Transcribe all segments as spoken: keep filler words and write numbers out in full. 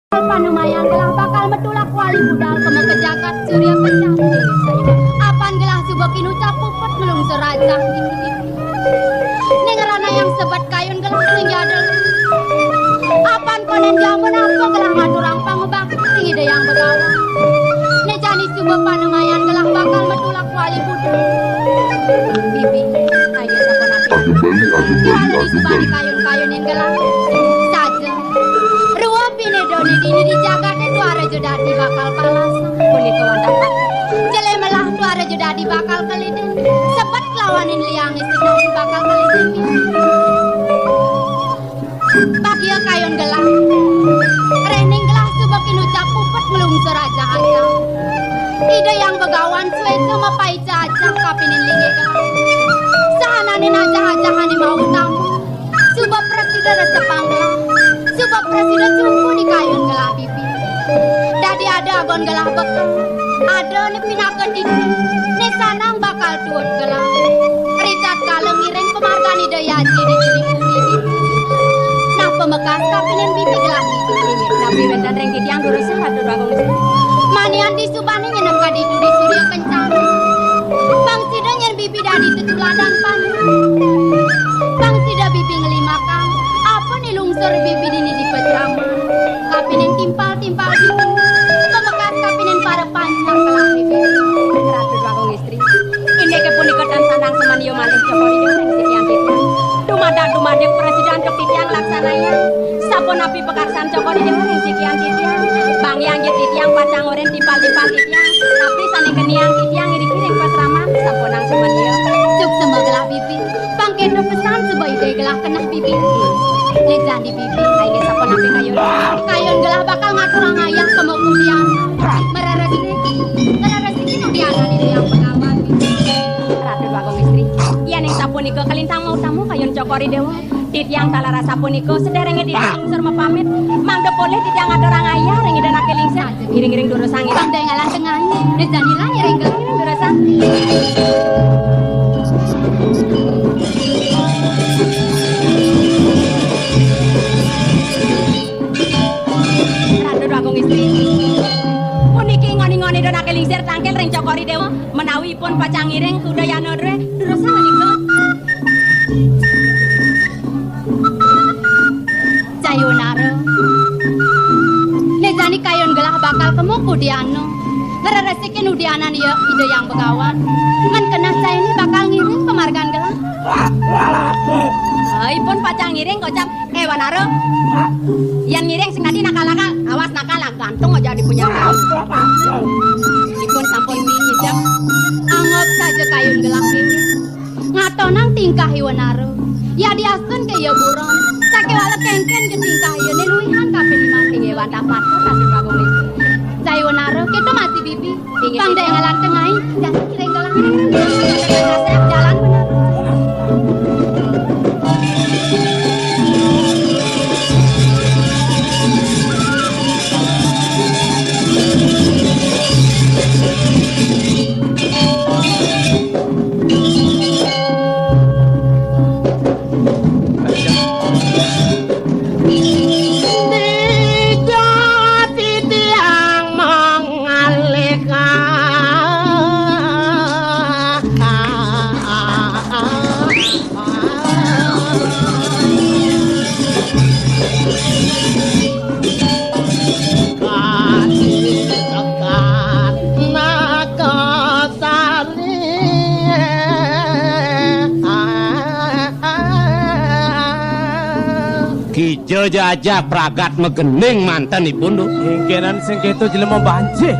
Panumayan gelah bakal metulak wali budal ka maka jagat Surya Kencana. Apan gelah suba kinucap puput nglungsur rajah. Ning ranayang sebet kayun gelah sing jadel. Apan konden jaman apa gelah ngaturang pangubakti ring Ida Hyang Begawan. Né jani suba panumayan gelah bakal metulak wali budal. Bibi, ayo sapunapi. Tiwala disubané kayun-kayunin gelah. Saja. Rua pinedoné dini di jagaté tuara ja dadi bakal palasan. Punika wantah patut. Jelé melah tuara ja dadi bakal kelidin. Sebet lawanin liang istri bakal kelidin. Bagia kayun gelah. Réning gelah suba kinucap puput nglungsur rajah-rajah. Ida Hyang Begawan suéca mapaica ajah kapining linggih gelah. Sahananing ajah-ajahané mautama. Suba prasida resepang gelah. Suba prasida sungkuh di kayun gelah bibi. Dadi ada agon gelah bekel. Ada né pinaka titi. Né sanang bakal tuut gelah. Ritatkala ngiring pamargan Ida Hyang Aji di sini. Nah, pamekas kapining bibi gelah. Napi wénten ring titiang durusang Ratu Déwa Agung Istri? Manian disubané nyenem ka ditu di Surya Kencana. Pang sida nyén bibi dadi tetuladan panuh. Pang sida bibi ngelimakang apa né lungsur bibi dini di pasraman. Kapining timpal-timpal ditu. Pamekas kapining para panjak gelah bibi. Ratu Déwa Agung Istri. Indiké punika tan sandang sumaniya malih Cokor I Déwa ring sikian titiang. Dumadak dumadik prasida antuk titiang laksanayang. Sapunapi pakarsan Cokor I Déwa ring sikian titiang. Bang Hyang Jit titiang pacang orén timpal-timpal titiang. Napi sané keniang titiang iriki ring pasraman sampunang sumaniya. Suksma gelah bibi. Pang kéto pesan suba Ida gelah keneh bibi. Né jani bibi. Inggih sapunapi kayun. Kayun gelah bakal ngaturang ayah ka Muktian. Mararesi. Mararesi nu dianan Ida Hyang Begawan. Ratu Déwa Agung Istri. Yéning sapunika kalintang mautama kayun Cokor I Déwa. Titiang taler sapunika sadéréngé titiang lungsur mapamit. Mangda polih titiang ngaturang ayah ring Ida Anak Lingsir. Ngiring-ngiring durusang. Pang déngalan tengahin. Né jani lan ngiring gelah. Ngiring durusang. Ratu Déwa Agung Istri. Puniki ngoni-ngoni Ida Anak Lingsir tangkil ring Cokor I Déwa. Menawi ipun pacang ngiring udayana drué, durusang menika. Cai Wanara. Né jani kayun gelah bakal ka Muktian. Ngreresikin udianan ya Ida Hyang Begawan. Men keneh cai né bakal ngiring pamargan gelah. Ah, ipun pacang ngiring kocap. Eh, Wanara. Yén ngiring sing dadi nakal-nakal, awas nakal, gantung aja dipunya. Ipun sampun ngidap. Anggap saja kayun gelah ini. Ngatonang tingkah I Wanara. Ya diastun ke ya buron. Sakéwala kénkén ke tingkah ya né luihan kapining mati ngewan tapat. Tapi bagus. Cai Wanara, kita masih bibi. Pang déngalan tengai, jasa kiring gelah. Jalan bener. Dija titiang mangalih. Kija jajah pragat magending manten ipun, Duk. Ingkenan sing kéto jelema banci.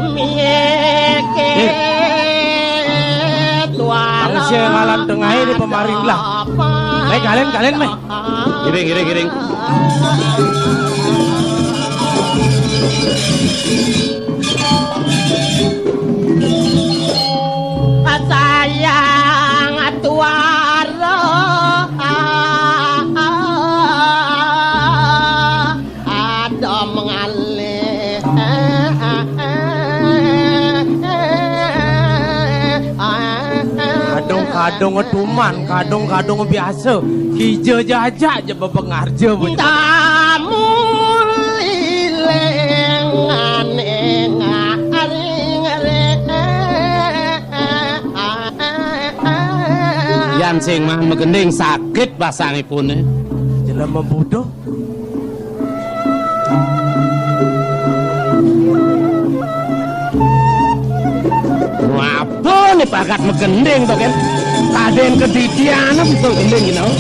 Angsia ngalan tengahe di pemaring lah. Meh, kalen, kalen, meh. Giring, giring, giring. Sayang tuara. Ada mengalih. Kadung-kadung tuman, kadung-kadung biasa. Kija jajak ja bebengarja betul. Tamu lile. Sing mah magending sakit pasangipune. Jelema buduh. Wah, apa nih pakat magending to, Ken? Kadén kedidian bisa gending, you know.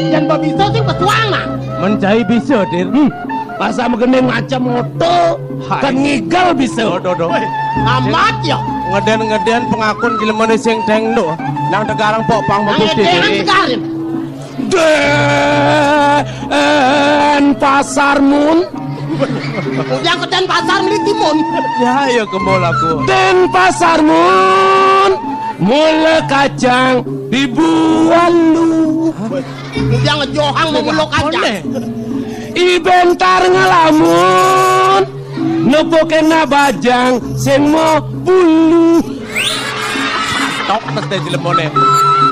Yen mbok bisa sing petualang. Men cai bisa, Dir. Hmm. Pasang magending macam oto, hai, kan ngigel bisa. Aduh, aduh. Weh, amat ya. Ngeden-ngeden pengakun jelemane sing deng no. Nang Tegarang pok pang. Nang bagus, Dir. Ngeden Tegarin. Dén Pasar Mun. Ujang ke Denpasar meli timun. Ya, ya, gembol aku. Dén Pasar Mun, mula kacang dibuat lu. Ujang ngejohang mau ngelok aja. Onde. Ibentar ngelamun, nepo kena bajang sing mau bulu. Tok mesti jelemone.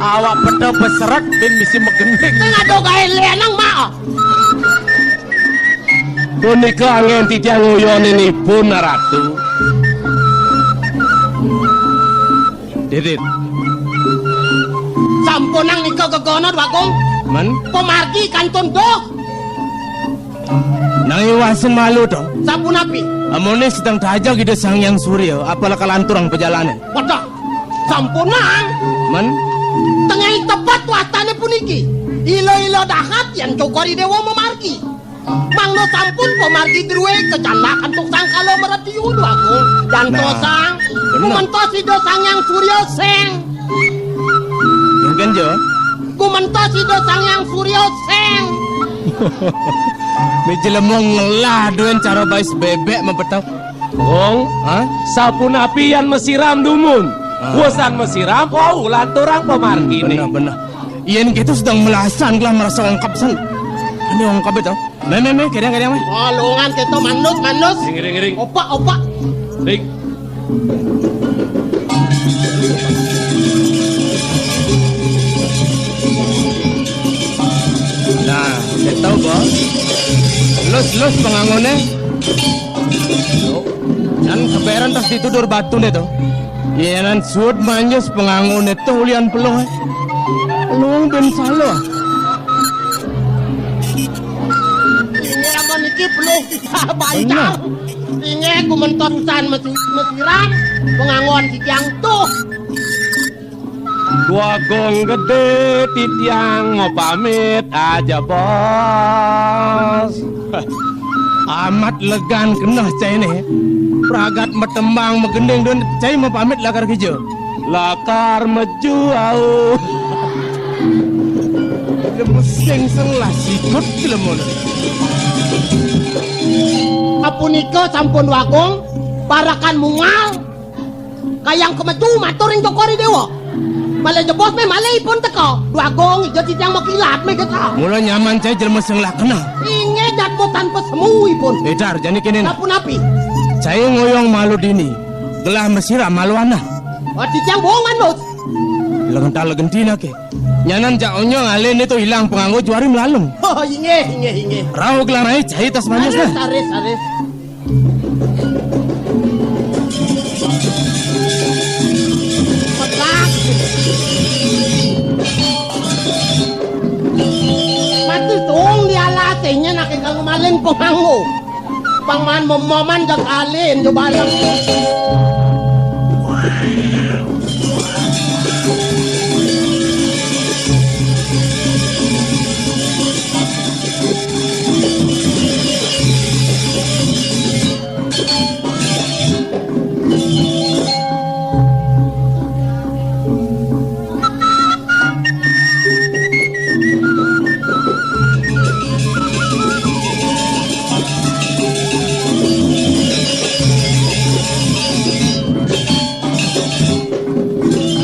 Awak pedo beseret bin misi megending. Sing ada gawe lenang, Mak. Punika anggen titiang nguyoninipun, Ratu. Didit. Sampunang nika gegono, Dwagung. Men? Pemargi kantun doh. Nang iwasin malu to. Sapunapi? Amone sedang dajag Ida Sang Hyang Surya, apala kalanturang pejalane. Wadah, sampunang. Men? Tengah tepet wastane puniki. Ila-ila dahat yen Cokor I Dewa memargi. Mangda sampun pamargi druwe kecandhak antuk sangkala mretiwi, Dwagung. Nah, dantosang, bener. Kumentos Ida Sang Hyang Surya sing. Mungkin, Jo. Kumentos Ida Sang Hyang Surya sing. Mi jelema ngelah duwen cara bais bebek mebetau. Wong, hah? Sapunapi yan mesiram dumun. Ah. Wusan mesiram, wau lanturang pamargine. Bener, bener. Yen gitu sedang melasan, gelah merasa ongkap san. Ini ongkap itu. Me, me, me, kedang, kedang, me. Oh, lungan kita manut, manut. Ring, ring, ring. Opak, opak. Ring. Nah, kita, Bos. Lus, lus pengangone. Dan keberan tas ditudur batu deh tuh. Yen suud manjus pengangone tuh ulian peluh. Peluh ben salah. Inggih, ampun, niki peluh kita baikal. Bener. Inggih, kumentos wusan mesi-, mesiram, pengangon titiang tuh. Dwagung Gedé, titiang mau pamit aja, Bos. Amat legan keneh caine. Pragat metembang megending dun cai mau pamit lakar kija. Lakar meju au. Lemesing sing lah sikut glemun. Apunika sampun Dwagung, parakan mungal. Kayang kemetu matur ring Cokor I Dewa. Malih jebos meh malih ipun teka. Dwagung ija titiang makilat meh teka. Mula nyaman cai jelema sing lah keneh. Inggih jatmu tanpa semu ipun. Edar jani kene. Sapunapi? Cai ngoyong malu dini. Gelah mesiram malu aneh. Wah, titiang bohong manut. Lengentar legentina ke. Nyanan jak onyong alin itu ilang penganggo juari melalung. Oh, inggih, inggih, inggih. Rauh gelah naik cai tas manjus. Aris, nah. Aris, aris. Pedak. Mati tuung di alas, nya nak kanggo malin penganggo. Pang man memoman jak alin, jo bareng.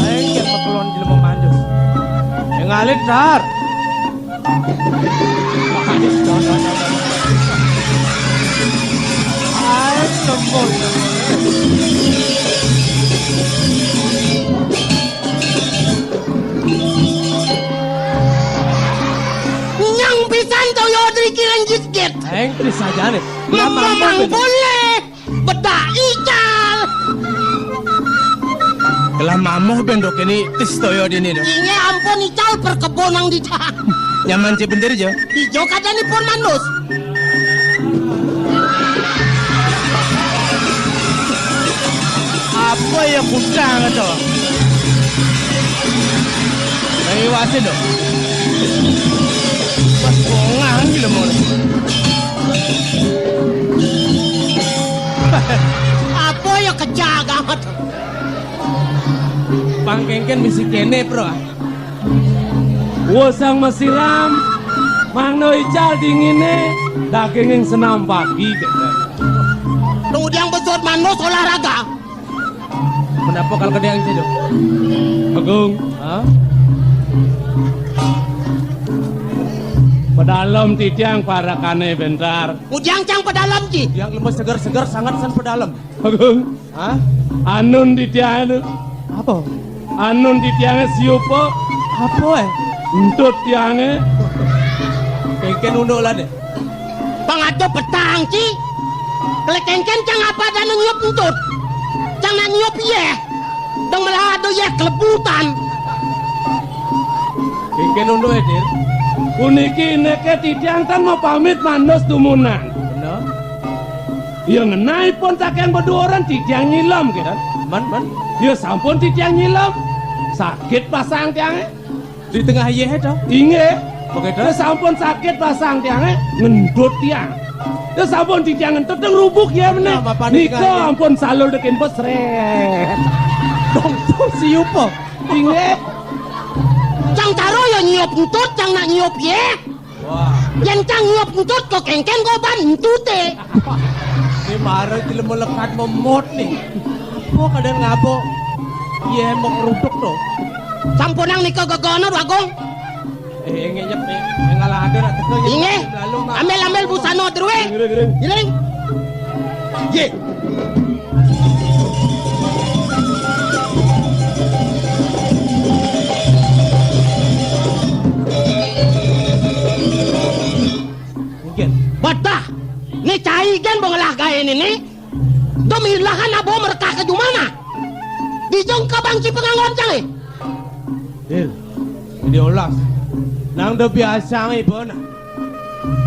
Aing kén makelon jelema manjus. Yang alit, Dar. Nyang pisan toyo driki lanjut git. Aing tris aja nih. Mamang boleh. Bedak ical. Lah mamoh bén dok ini tis toyo dini dok. Inggih ampun ical perkebon nang dija. Nyaman ci bener jo. Ijo kada nipun manus. Apa ya kudang to? Nah, iwasin dok. Pas kongang gila mau. Apa ya kejagamat? Pangkengken misi kene, Bro. Wosang masiram, mangno ical dingine, daginging senam pagi. Kemudian besut manus olahraga. Kenapa kalau kena yang situ? Agung. Hah? Pedalem titiang parakane bentar. Ujang cang pedalem ci. Yang lemes segar-segar sangat san pedalem. Agung. Hah? Anun titiange tu. Apa? Anun titiange siupa. Apa, eh? Entut tiange. Kengken unduk lah deh. Pangado petang ci. Kele kengken cang apa ada nyiup entut. Cang nak nyiup yeh. Dong malah ada yeh kelebutan. Kengken unduk, eh, Dir. Puniki neke titiang tan mau pamit manus tumunan. Bener. Ya ngenai pun saking beduoran titiang nyilem gitu. Man, man. Ya sampun titiang nyilem. Sakit pasang tiange. Di tengah yeh to. Inggih. Begitu. Ya sampun sakit pasang tiange, ngentut tiang. Ya sampun titiang ngentut teng rubuk ya meneh. Nah, bapak nika nggih. Ampun salul dekin pesret. Dong tuh siupa. Inggih. Cang taro ya nyiup entut, cang nak nyiup yeh. Wah. Yen cang nyiup entut kok kengken goban entute. Ini mara jelema lekat memot nih. Apa kadang ngabo? Iya emang ruduk tuh. Sampunang nika gegono, Agung. Eh, ngejep nih. Yang ngalah ada nak teka. Inggih. Lalu mah. Ambil, ambil busana druwe. Giring, giring. Giring. Ye. Mungkin. Betah. Ni cai gen bengelah gae ni ni. Dom ilahan abo merekah ke jumana. Dijong ke bangci pengangon cang eh. Dil, ini olas. Nang da biasa ngai bana.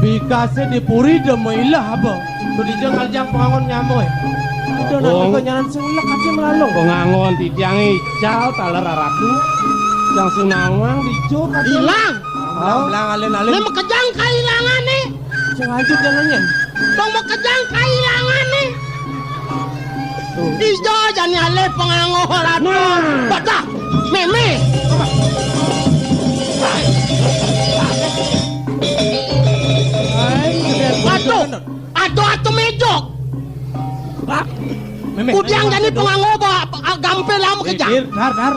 Bikase di puri da mailah apa? Sudi jeng aljang pengangon nyamoi. Ada nanti Bong. Kenyaran sing lek aja melalung. Pengangon titiang ical taler aratu. Yang sunawang dijo kate. Ilang. Hah? Belang alin-alin. Ini makejang kailangan nih. Sing lanjut jalannya. Dong makejang kailangan nih. Ijo jani alih penganggur, aduh. Nah. Badah, meme. Aduh, aduh, aduh, mejok. Meme, kudiang jani penganggur, ba-, ba-, gampil lama kejang. Dir, dar, dar.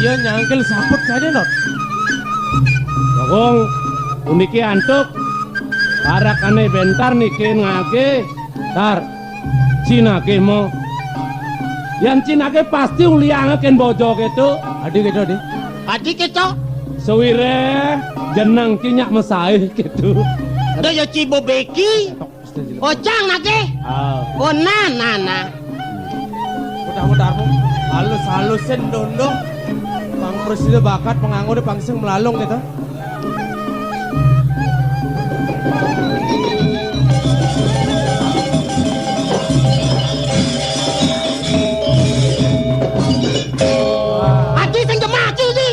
Iya, nyangkil saput saja, Not. Bagong, puniki antuk. Parakane bentar niki ngage. Dar. Cinake mo. Yan cinake pasti uliange ken bojo ketu. Adi ketu, Adi. Adi ketu. Sewire jeneng ki nyak mesae ketu. Da ya ci bebeki. Ocang nake. Ah. Oh, nah, nah, nah. Mudah-mudahan halus-halusin dondo. Pang presida bakat penganggur pang sing melalung ketu. Ati sing jemah ati iki.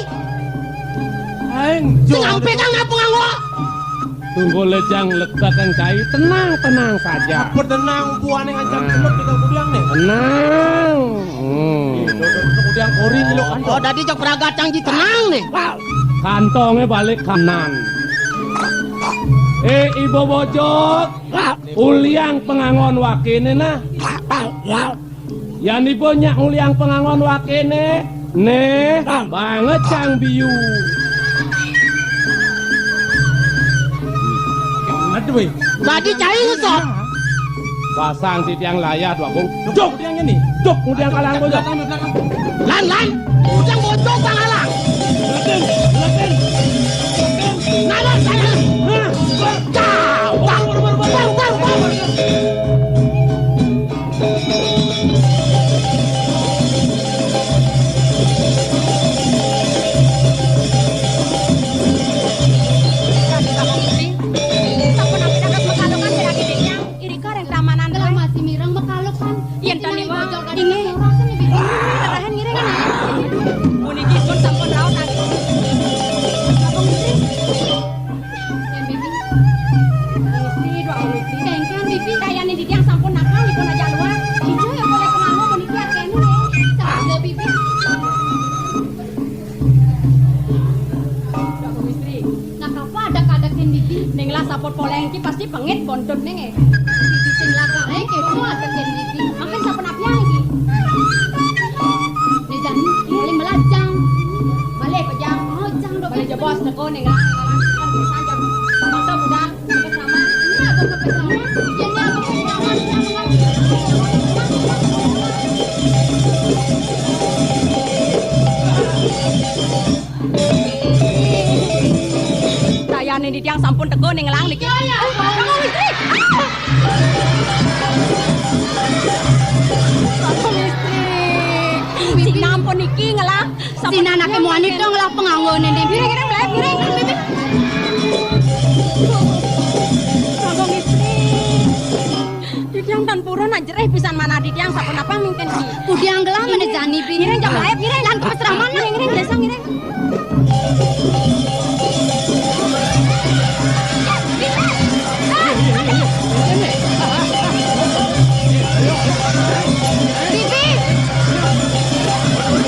Aing sing ampe kang ngapa nganggo? Tunggu lejang lebakan kai, tenang, tenang saja. Apa tenang, buane ngancam jelek di kudiang nih. Tenang. Hmm. Kudiang kori jelek kan. Oh, dadi cok pragat cang ji tenang nih. Kantongnya balik kanan. Eh, ibu bojok, uliang pengangon wakine nah. Yan ibu nyak uliang pengangon wakine, nih, banget cang biu. Aduh, weh. Tadi cai ngesot. Pasang titiang layat, Wakung. Jok, jok, ngudiang kalang bojok. Lan, lan, ngudiang bojok, Bang Alang. Lekin, lekin, lekin. Nah, lan, lan, lan. Nah, bang, bang, bang, bang, bang. Ning lah saput poleng iki pasti pengit bontutne nggih. Sing lakare kepo atetin iki. Mangkin sapunapian iki? Nih Jani, paling melajang. Balik pejang. Oh, jang dong. Balik jebos teko ning lah. Kan bisa jam. Mangga budal. Iya, aku kepesraman. Iya, aku kepesraman. Dayane titiang sampun teka ning ngelah niki. Iya, iya. Kakang Istri. Ah! Kakang Istri. Sinampun iki ngelah. Sampun. Sinanake muani to ngelah pangangone, Ning. Ngiring, ngiring, mlayu, ngiring, ngiring, ngiring. Kakang Istri. Titiang tan purun, jerih pisan manah titiang, sapunapa mangkin iki? Udiang gelah menejani, Bi. Ngiring, jam laep, ngiring. Lan kepesraman, ngiring, ngiring, desa, ngiring. Bibi.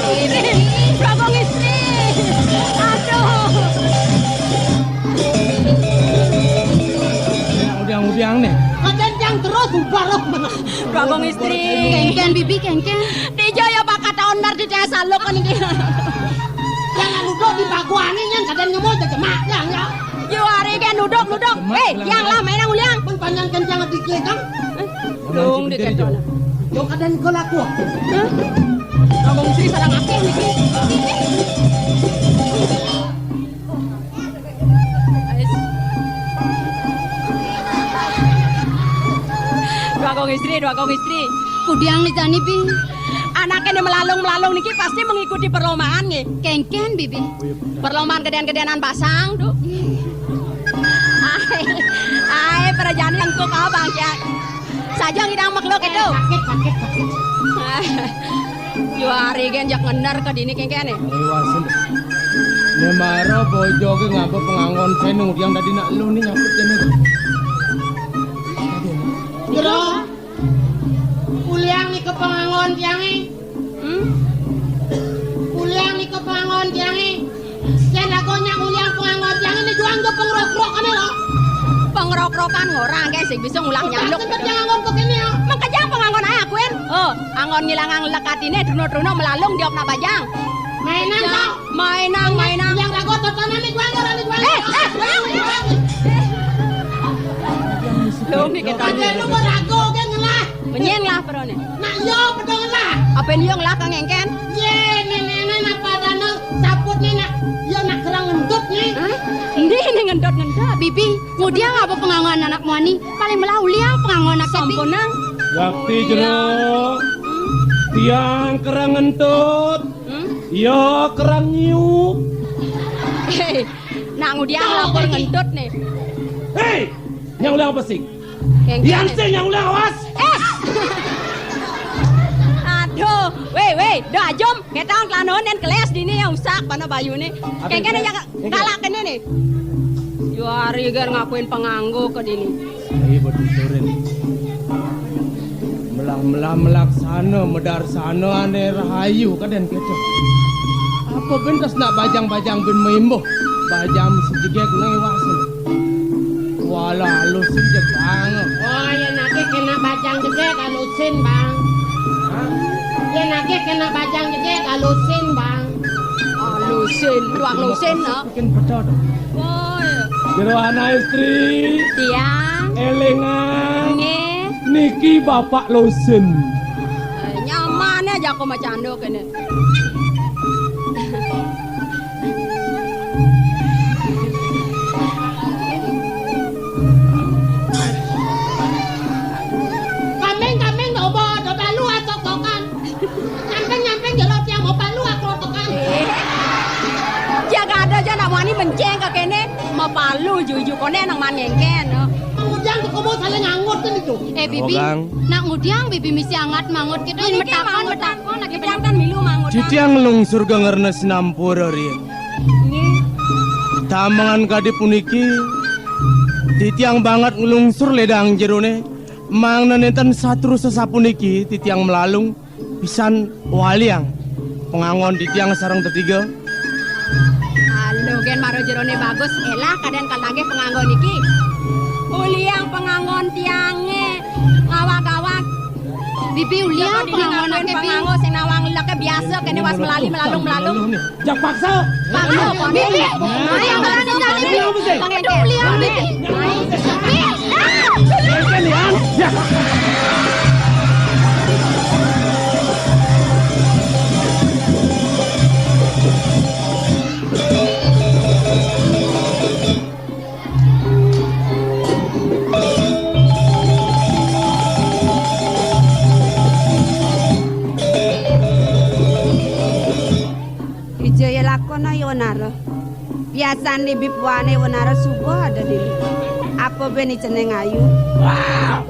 Bibi, Prabu Istri. Aduh. Udiang-udiang nih. Kaden yang terus ubah roh meneh. Prabu Istri. Kengken, Bibi, kengken. Dija ya bakat taun bar dija saluk niki. Yang anu dok di baguane yang kaden nyemu jejemak yang ya. Yu ari ke nuduk, nuduk. Eh, yang lah main nang uliang. Pun panjang kencang di klikang. Dong di kencang. Yo kaden ko laku. Hah? Prabu Istri sareng akeh niki. Dua Kong Istri, dua Kong Istri. Kudiang nijani, Bi. Anake ne melalung-melalung niki pasti mengikuti perlombaan nggih. Kengken, Bibi. Perlombaan geden-gedenan basang, Du. Ae, ae, prajane engko kau bangkian. Saja ngidang makhluk itu. Sakit, sakit, sakit. Juari gen jak ngener ke dini kengkene. Ayo wasin. Ne mara bojoge ngapa pengangon kene ngudiang dadi nak lu ni nyaput kene. Jero. Uliang ni kepengangon tiange. Hmm? Uliang ni kepengangon tiange. Yen aku nyak uliang pengangon tiange ni juang ke pengrok-rok kene lo. Pengrok-rokan ngora ke sing bisa ngulang nyaluk. Sing kerja ngangon kok kene ya. Mengkejang pengangon ae aku en. Oh, angon ngilangang lekatine truno-truno melalung diop nak bajang. Mainan kau. Mainang, mainang. Yang rago totonan ni jual, orang ni jual. Eh, eh, eh. Lu ni kita. Ada lu mau rago kan ngelah. Menyang lah perone. Nak yo pedong ngelah. Apa yang yo ngelah kang engken? Ye, nenek-nenek nak pada nang saput ni nak. Yo nak kerang ngentut ni. Hah? Endi ni ngentut-ngentut? Bibi, ngudiang apa pengangon anak muani? Paling melah uliang pengangon anak Bibi. Sampun nang. Yakti jero. Tiang kerang ngentut. Hmm? Iya, kerang nyiu. Hei, nak ngudiang lapor ngentut nih. Hei, nyang ulang apa sih? Yang yang kene. Sing nyang ulang awas. Eh. Aduh, weh, weh, do ajum, ketang kelanon dan keles dini yang usak mana bayune. Apa kengkene yang? Yang galak kene nih. Juari gar ngakuin penganggo ke dini. Ayo bertuturin. Melah-melah melaksana, medarsana ane rahayu kaden keto. Apa bentas nak bajang-bajang ben maimbuh? Bajang sejegek lewat sini. Walah halus sejek banget. Oh, ya nake kena bajang jegek halusin, Bang. Hah? Ya nake kena bajang jegek halusin, Bang. Halusin, tuang lusin, no? Bikin pecah dong. Oh, iya. Jero ana istri. Tiang. Elingan. Nggih. Niki Bapak Lusin. Eh, nyaman aja aku macando kene. Kambing-kambing domba, domba lu atau kokan. Nyamping-nyamping jelo tiang mau palu aku tekan. Jaga ada aja nak wani menceng ke kene, mau palu juju kone nang man ngengken, no. Ngudiang ke komo saling anggot kan itu. Eh, Bibi, nak ngudiang Bibi misi angat mangut gitu. Ini metakon, metakon lagi. Jangan milu mangut. Titiang lungsur gangerna sinampura riyen. Nggih. Tamengan kadi puniki, titiang banget nglungsur ledang jerone, mangda nenten satru sesapuniki titiang melalung pisan waliang pengangon titiang sareng tetiga. Halo, Gén mara jerone bagus, elah kadén kal nagih panganggo niki. Uliang panganggon tiange ngawag-awag. Bibi, uliang panganggon panganggo sing nawang leke biasa kene was melali melalung-melalung. Jak paksa. Paksa, Bibi. Ayo, barang kita, Bibi. Ayo, Bibi. Aduh, uliang, Bibi. Bibi. Ah! Ya. Wijaya lakona ya wenara. Biasan libi puane wenara suba ada dini. Apa ben jeneng ayu? Wah!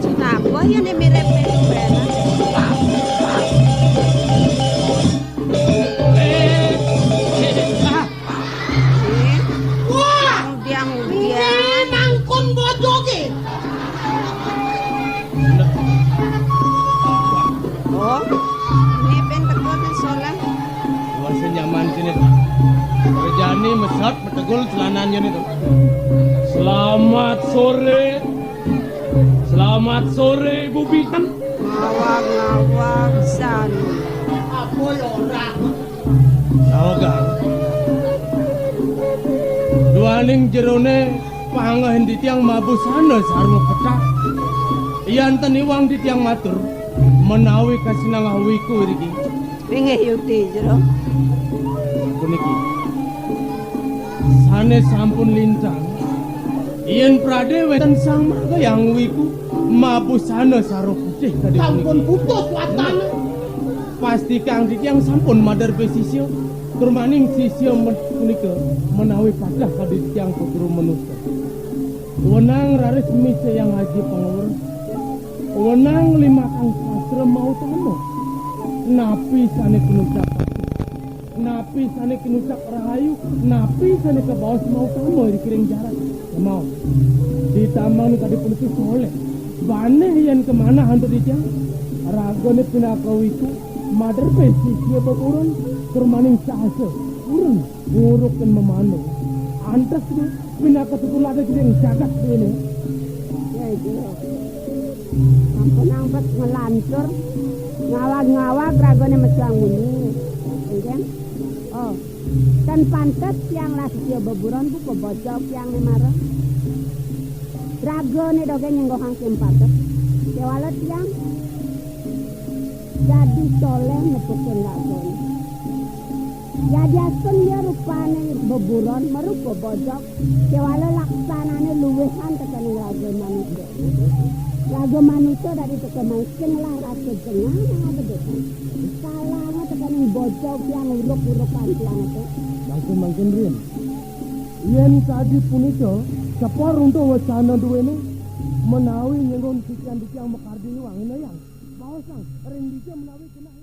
Kenapa ya ne mirip ben? Wah! Udiang, udiang. Ini nangkun bojoge. Oh, ini ben teko nih solah. Wah, sing nyaman sini. Kerjane mesat, metegul celananya nih tuh. Selamat sore. Selamat sore, Ibu Bisan. Ngawag-ngawag san. Apa ya ora? Nawagang. Duaning jerone pangehen titiang mabusana sarwa pecak. Yan ten iwang titiang matur menawi kasinanggah wiku iriki. Inggih yukti, Jero. Puniki. Sane sampun lintang. Yen prade wenten sang marga yang wiku mabusana sarwa putih kadi sampun puniki. Putus watane. Pastikang titiang sampun maderbe sisya. Turmaning sisya men-, punika menawi patah kadi titiang putru manusa. Wenang raris misayang aji pangawur. Wenang limakang sastra mautama. Napi sane kinucap patut? Napi sane kinucap rahayu? Napi sane kabaos mautama ri kiring jaran? Semau. Ditamang kadi puniki soleh. Bane yen kamanah antuk titiang. Ragane pinaka wiku, maderbe sisya beburun, turmaning sahasa, purun, nguruk ken mamana. Antes pinaka tetulade ring jagat dene. Ya, itu. Sampun angkat ngelancur, ngawag-ngawag ragane mesiang muni. Nggih. Oh, ten pantes tiang lah sisya beburon bu pebocok tiang ne mara. Ragane doge nyenggohang sing patut. Kewala tiang dadi soleh nepukin ragane. Yadiastun ya rupane beburon, marupa bojog, kewala laksanane luwihan tekening raga manusa. Raga manusa dadi teka maicing lah rasa jengah nang abedukan. Salahnya tekening bojog tiang uruk-urukan tiang itu. Mangkin-mangkin rin. Yen kadi punika, sepor untuk wacana duwene, menawi nyenggon titiang-titiang makardi wangina yang. Baosang, ring dija menawi genah